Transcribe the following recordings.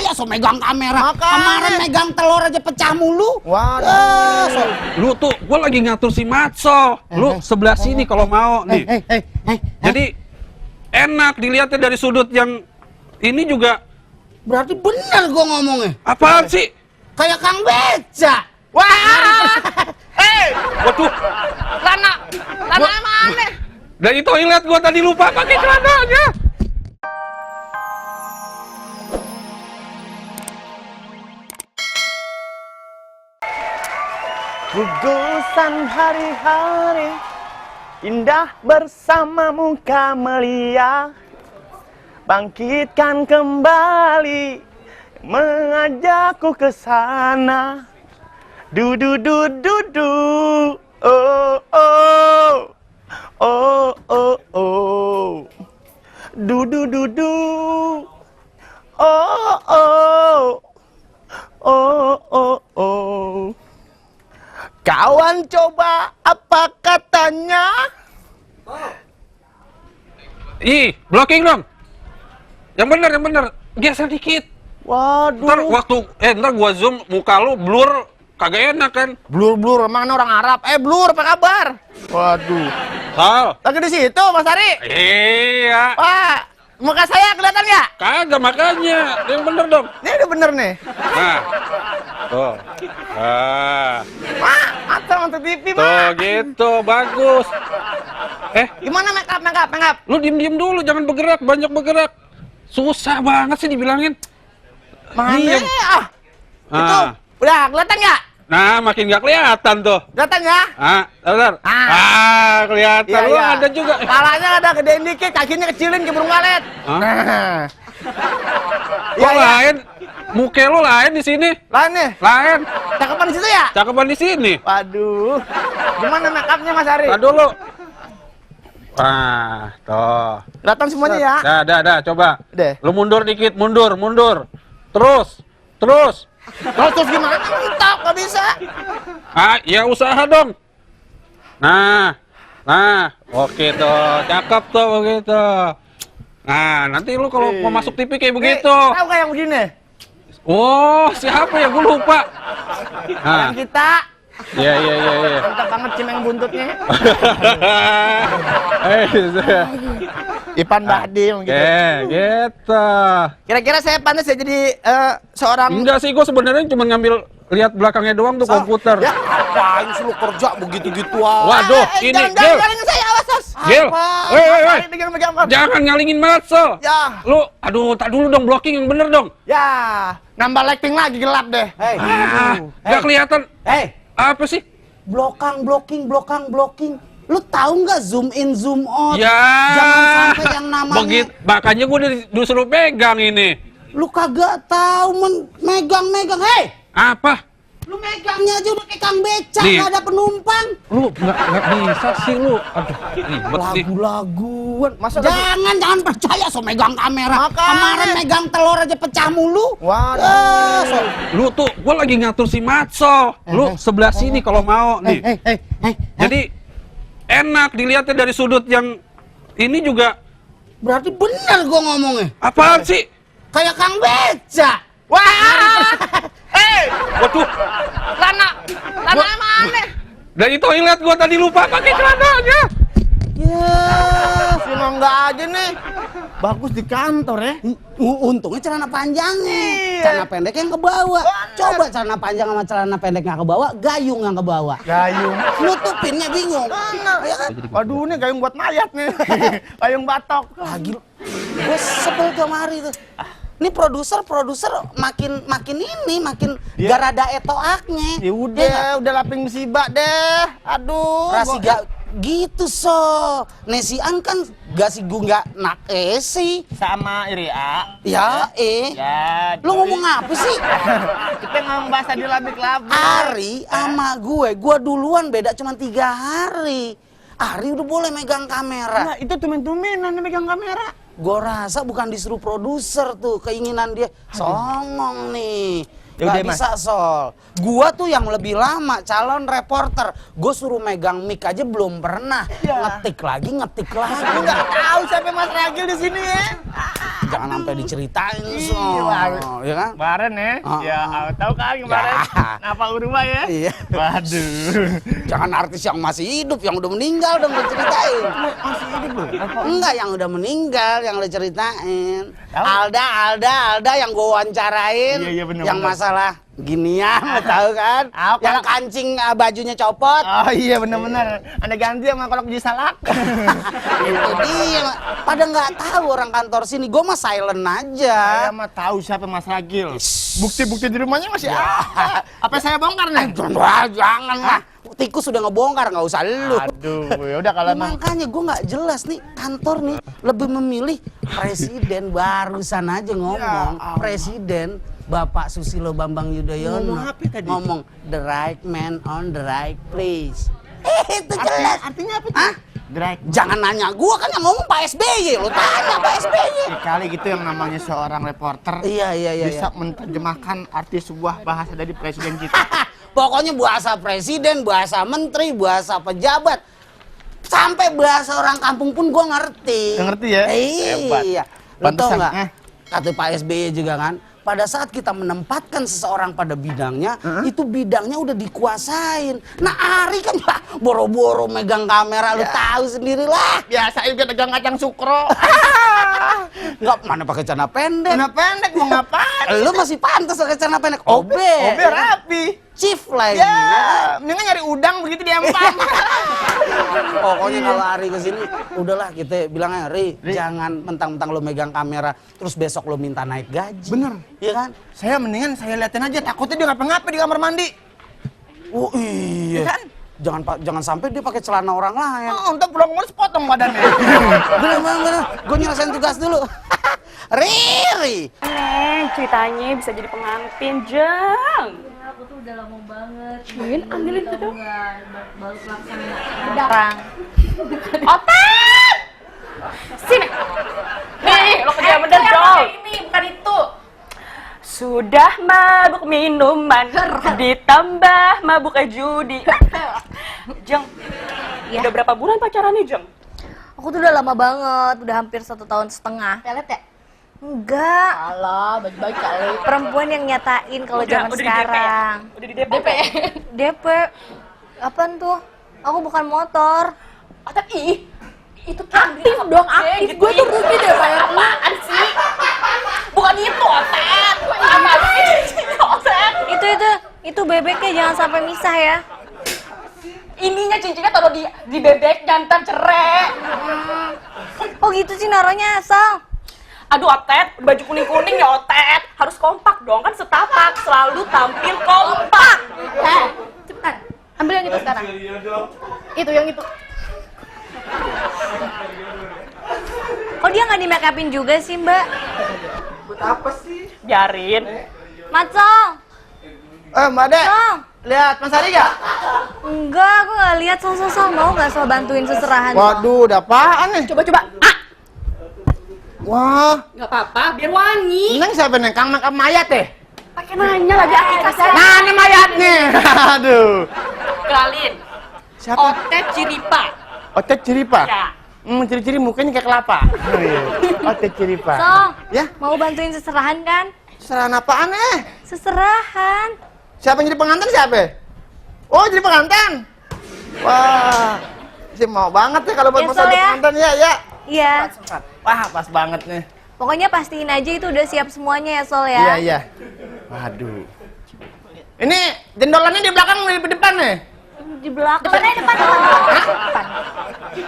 percaya so megang kamera. Kemarin megang telur aja pecah mulu. Waduh. Lu tuh, gua lagi ngatur si Matso. Lu sebelah sini kalau mau nih. Jadi enak dilihatnya dari sudut yang ini juga. Berarti bener gua ngomongnya. Apaan sih? Kayak Kang Beca. Wah. Waduh. Lana mana? Dari toilet gua tadi lupa pakai celananya. Gugusan hari-hari indah bersamamu Kamelia, bangkitkan kembali mengajakku ke sana. Du du du du du. Oh oh. Oh oh oh. Du du du du. Oh oh. Oh oh oh. Kawan coba apa katanya? Ih, blocking dong. Yang bener. Geser dikit. Waduh. Ntar gua zoom muka lu blur, kagak enak kan? Blur mana orang Arab? Blur apa kabar? Waduh. Sal. Lagi di situ Mas Ari. Iya. Wah, muka saya kelihatan nggak? Kagak makanya. Yang bener dong. Ini udah bener nih. Nah. Tuh. Wah, mantap TV Tuh mah. gitu, bagus. Gimana make up? Lu diem dulu, jangan bergerak, banyak bergerak. Susah banget sih dibilangin. Mana? Diem. Itu udah kelihatan nggak? Nah, makin nggak kelihatan tuh. Kelihatan ya? Bentar. Kelihatan. Lu ada juga. Palanya ada gedein dikit, kakinya kecilin ke burung walet. Nah. Kok lain? Muka lu lain di sini. Lain nih. Lain. Cakepan di situ ya? Cakepan di sini. Waduh. Gimana make upnya Mas Ari? Nah dulu. Tuh. Kelihatan semuanya ya? Dah, coba. Deh. Lu mundur dikit, mundur. Terus. Terus gimana? Mentok, nggak bisa. Ya usaha dong. Nah, oke tuh, cakep tuh begitu. Nah, nanti lu kalau mau masuk TV kayak begitu. Tahu kayak yang begini? Oh, siapa ya? Gue lupa. Yang kita. Iya. Mantap banget cimeng buntutnya. Ipan Bahdim gitu. Gitu. Kira-kira saya pantas ya jadi seorang. Enggak sih, gue sebenarnya cuma ngambil lihat belakangnya doang tuh komputer. Ya apain sih lu kerja begitu-gituan? Waduh, ini Gil. Jangan saya awas, Sos. Gil. Woi. Pegang. Jangan ngalingin Matso. Ya. Lu, aduh, tak dulu dong, blocking yang bener dong. Ya, nambah lighting lagi gelap deh. Nggak kelihatan. Apa sih? Blocking. Lu tahu nggak zoom in zoom out? Ya. Jangan sampai yang namanya. Makanya gue disuruh pegang ini. Lu kagak tahu megang. Apa? Lu megangnya aja udah kayak Kang Beca, Nih. nggak ada penumpang. Lu nggak bisa sih lu. Aduh, ribet sih. Lagu-laguan. Masa Jangan percaya so megang kamera. Makanya. Kemarin megang telur aja pecah mulu. Waduh. Lu tuh, gua lagi ngatur si Matso. Lu sebelah sini kalau mau nih. Jadi enak dilihatnya dari sudut yang ini juga. Berarti bener gua ngomongnya. Apaan sih? Kayak Kang Beca. Wah. Waduh. Lana mana? Dari toilet gua tadi lupa pakai celananya. Ya, Si Mangga aja nih. Bagus di kantor ya. untungnya celana panjangnya. Iya. Celana pendek yang kebawa. Coba celana panjang sama celana pendek nggak kebawa, gayung yang kebawa. Gayung. Nutupinnya bingung. Ya kan? Waduh, ini gayung buat mayat nih. Gayung batok. Lagi gue sebel kemari tuh. Ini produser makin garada etoaknya. Ya udah laping musibah deh. Aduh. Rasi gak gitu Nesian kan gak nak esi. Sama Iria. Ya Ya. Lu ngomong apa sih? Kita ngomong bahasa di labik-labik. Ari sama gue duluan beda cuma 3 hari. Ari udah boleh megang kamera. Nah, itu tumen-tumenan dia megang kamera. Gue rasa bukan disuruh produser tuh, keinginan dia. Songong nih. Yaudah, Gak bisa Sol. Gua tuh yang lebih lama calon reporter. Gue suruh megang mic aja belum pernah. Ya. Ngetik lagi. Aku nggak tahu siapa Mas Ragil di sini ya. jangan sampai diceritain so. Iya. Ya kan? Kemarin ya, ya tahu kan kemarin apa Uruma ya? Iya. Waduh. Jangan artis yang masih hidup, yang udah meninggal dong lo ceritain. Masih hidup loh. Enggak, yang udah meninggal yang lo ceritain. Tahu? Alda yang gue wawancarain. Iya, bener, yang bener. masalah ginian, lo tahu kan? Apa? Yang kancing bajunya copot. Oh iya benar-benar. Anda ganti sama kolok biji salak. Itu dia. Pada nggak tahu orang kantor sini. Gue mah silent aja. Saya mah tahu siapa Mas Ragil. Bukti-bukti di rumahnya masih ada. Apa saya bongkar nih? Wah, jangan lah. Tikus sudah ngebongkar, nggak usah lu. Aduh, ya udah kalau emang Makanya gue nggak jelas nih kantor nih lebih memilih presiden barusan aja ngomong presiden Bapak Susilo Bambang Yudhoyono Ngomong apa tadi? ngomong the right man on the right place. Itu jelas. artinya apa? Hah? Drag. Jangan nanya gua kan yang ngomong Pak SBY, lu tanya Pak SBY. Kali gitu yang namanya seorang reporter Iya. bisa menerjemahkan arti sebuah bahasa dari presiden kita. Pokoknya bahasa presiden, bahasa menteri, bahasa pejabat, sampai bahasa orang kampung pun gua ngerti. Ngerti ya? Hebat. Iya. Lu tau Pantesan, nggak? Kata Pak SBY juga kan, pada saat kita menempatkan seseorang pada bidangnya, itu bidangnya udah dikuasain. Nah Ari kan boro-boro megang kamera, lu tahu sendiri lah. Biasa juga pegang kacang sukro. Nggak, mana pakai celana pendek. Celana pendek mau ngapain? Lu masih pantas pakai celana pendek. Obe rapi. Chief lagi. Ya, mendingan nyari udang begitu diempang. Pokoknya kalau Ari kesini, udahlah kita bilang aja, Ri, jangan mentang-mentang lo megang kamera, terus besok lo minta naik gaji. Bener. Iya kan? Saya mendingan saya liatin aja, takutnya dia ngapa-ngapa di kamar mandi. Oh iya. Iya kan? Jangan sampai dia pakai celana orang lain. Oh, untuk pulang ngurus potong badannya. Bener. Gue nyelesain tugas dulu. Riri. Neng, ceritanya bisa jadi pengantin, Jeng. Aku tuh udah lama banget. Min, ambilin itu. Baru pelaksana darang. Otak! Sini. Nih, lo kerja bener dong. Ini bukan itu. Sudah mabuk minuman, ditambah mabuk judi. Jeng, Ya. udah berapa bulan pacarannya, Jeng? Aku tuh udah lama banget, udah hampir 1,5 tahun. Pelet ya? Enggak. Alah, baik-baik kali. Perempuan yang nyatain kalau zaman Udah sekarang. Di DP ya? Udah di DP. DP. Apaan tuh? Aku bukan motor. Otak, itu aktif dong, aktif. gitu. Gue tuh rugi deh bayar apaan sih? Bukan itu, Otak. Apa sih? Otak. Itu bebeknya jangan sampai misah ya. Ininya cincinnya taruh di bebek, ntar cerai. Oh gitu sih naruhnya asal. Aduh Otet, baju kuning-kuning ya Otet. Harus kompak dong, kan setapak. Selalu tampil kompak. Cepetan. Ambil yang itu sekarang. Itu yang itu. Kok dia nggak di make upin juga sih Mbak? Biarin. Macong. Mbak Dek, Song. lihat Mas Ari gak? Enggak, aku nggak lihat. Song mau nggak so bantuin seserahan? Waduh, udah apaan nih? Coba-coba. Wah, Nggak apa-apa, biar wangi. Neng siapa nih? Kang make up mayat deh? Pakai nanya lagi aplikasi. Nah, ini mayat nih. Aduh. Kenalin. Siapa? Otet Ciripa. Otek Ciripa? Ya. Ciri-ciri mukanya kayak kelapa. Oh, iya. Otek Ciripa. Song, Ya, mau bantuin seserahan kan? serahan apaan Seserahan. Siapa yang jadi pengantin siapa? Oh, jadi pengantin? Wah, sih mau banget ya kalau buat Ya, masa Sol, ya. pengantin ya, ya. Iya. Wah, pas banget nih. Pokoknya pastiin aja itu udah siap semuanya ya Sol Iya, ya. iya. Waduh. Ini jendolannya di belakang di depan nih. Di belakang. Depan.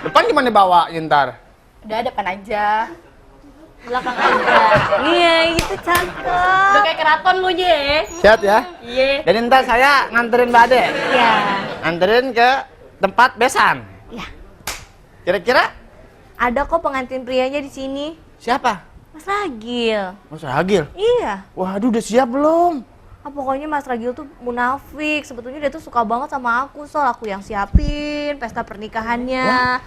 Depan gimana bawa ntar? Udah depan aja. Belakang aja. Iya, itu Udah cakep. kayak keraton lo ye. Sehat ya? Iya. Jadi ntar saya nganterin Mbak Ade. Iya. Nganterin ke tempat besan. Iya. Kira-kira Ada kok pengantin prianya di sini. siapa? Mas Ragil. Mas Ragil. Iya. Waduh, udah siap belum? Pokoknya Mas Ragil tuh munafik. Sebetulnya dia tuh suka banget sama aku, Sol. Aku yang siapin pesta pernikahannya.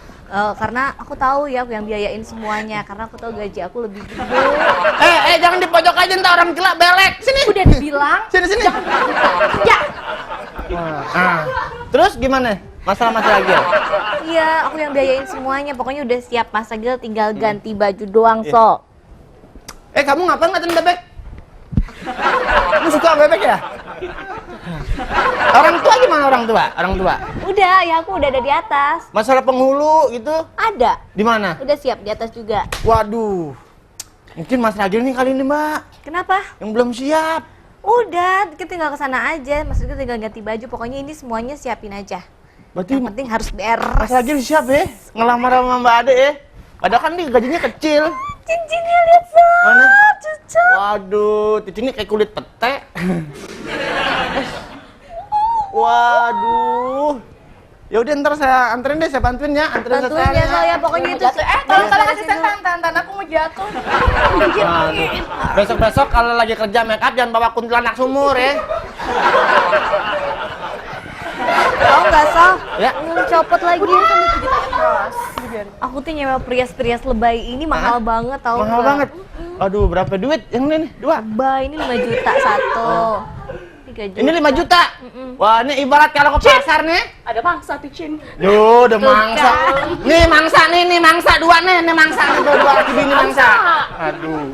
Karena aku tahu ya, aku yang biayain semuanya. Karena aku tahu gaji aku lebih gede. Jangan di pojok aja ntar orang gila belek. Sini. Udah dibilang. Sini. Ya. Nah, terus gimana? Masalah Mas Ragil? Iya, aku yang biayain semuanya. Pokoknya udah siap Mas Ragil, tinggal ganti baju doang, Sol. Kamu ngapain ngeliatin bebek? Kamu suka bebek ya? Orang tua gimana orang tua? Orang tua. Udah, ya aku udah ada di atas. Masalah penghulu gitu. Ada. Di mana? Udah siap di atas juga. Waduh. Mungkin Mas Ragil nih kali ini, Mbak. Kenapa? Yang belum siap. Udah, kita tinggal ke sana aja. Maksudnya tinggal ganti baju. Pokoknya ini semuanya siapin aja. Berarti Yang penting harus beres. Mas Ragil siap ya? Ngelamar sama Mbak Ade ya? Padahal kan dia gajinya kecil. Cincinnya lihat sob. Mana? Cocok. Waduh, cincinnya kayak kulit pete. Waduh. Ya udah ntar saya anterin deh, saya bantuin ya. Anterin Bantuin ya Sol ya, pokoknya itu. Tolong kasih tantan aku mau jatuh. Besok-besok kalau lagi kerja make up jangan bawa kuntilanak sumur ya. Tahu nggak Sol? Ya. Copot lagi. Aku tuh nyewa Prius lebay ini mahal banget tau Mahal nggak? banget. Aduh, berapa duit yang ini nih? 2. Lebay ini 5 juta satu. 3 juta. Ini 5 juta. Wah, ini ibarat kalau ke pasar nih. Ada mangsa tuh, Cin. Duh, udah mangsa. Nih mangsa nih mangsa 2 nih mangsa nih 2 laki bini mangsa. Aduh.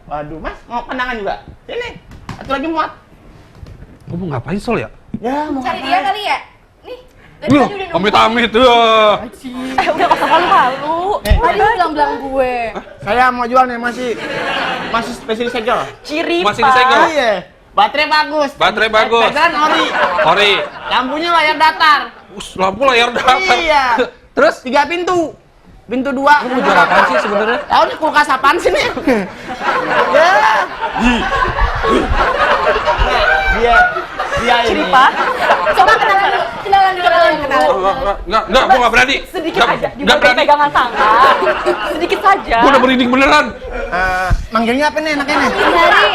Waduh, Mas, mau pandangan juga? Sini. Satu lagi muat. Gue mau ngapain Sol ya? Ya, mau Cari dia kali ya? Nih. Dari Loh, tadi udah nunggu. amit-amit tuh. Udah gak usah malu. Tadi bilang-bilang gue. Saya mau jual nih masih spesialis segel. Ciri, Masih disegel? Iya. Baterai bagus. Baterai bagus. Pegangan ori. Ori. Lampunya layar datar. Lampu layar datar. Iya. Terus? 3 pintu. Pintu 2. Lu mau jual apaan sih sebenarnya? Tahu nih kulkas apaan sih nih? Ya. Dia Ciri, ini. Pak. Coba kenalan dulu. Kenalan. Enggak, gue nggak berani. Sedikit Nggak- aja, nggak diberi berani. pegangan tangan. Sedikit saja. Gue udah merinding beneran. Manggilnya apa nih enaknya nih? Hari,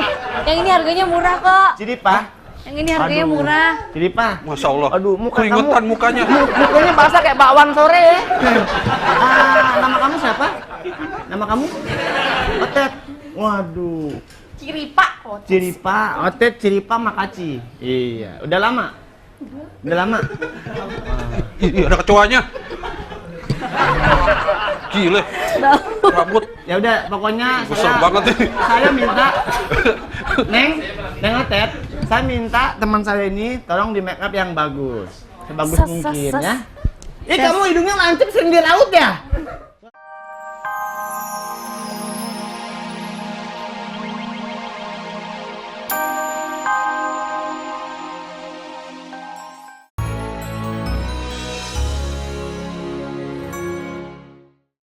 yang ini harganya murah kok. Jadi Pak. Yang ini harganya Aduh. murah. Jadi Pak. Masya Allah. Aduh, muka keringetan kamu. mukanya. Mukanya basah kayak bakwan sore ya. Nama kamu siapa? Nama kamu? Otet. Waduh. Ciri, Pak. Oh, Ciripa, Otet Ciripa Makaci. Iya, udah lama. Udah lama. Ih, ada kecoanya. Gile. Rambut. Ya udah, pokoknya Besar banget ini. saya minta Neng Otet, saya minta teman saya ini tolong di make up yang bagus. Sebagus mungkin ya. Kamu hidungnya lancip sering di laut ya?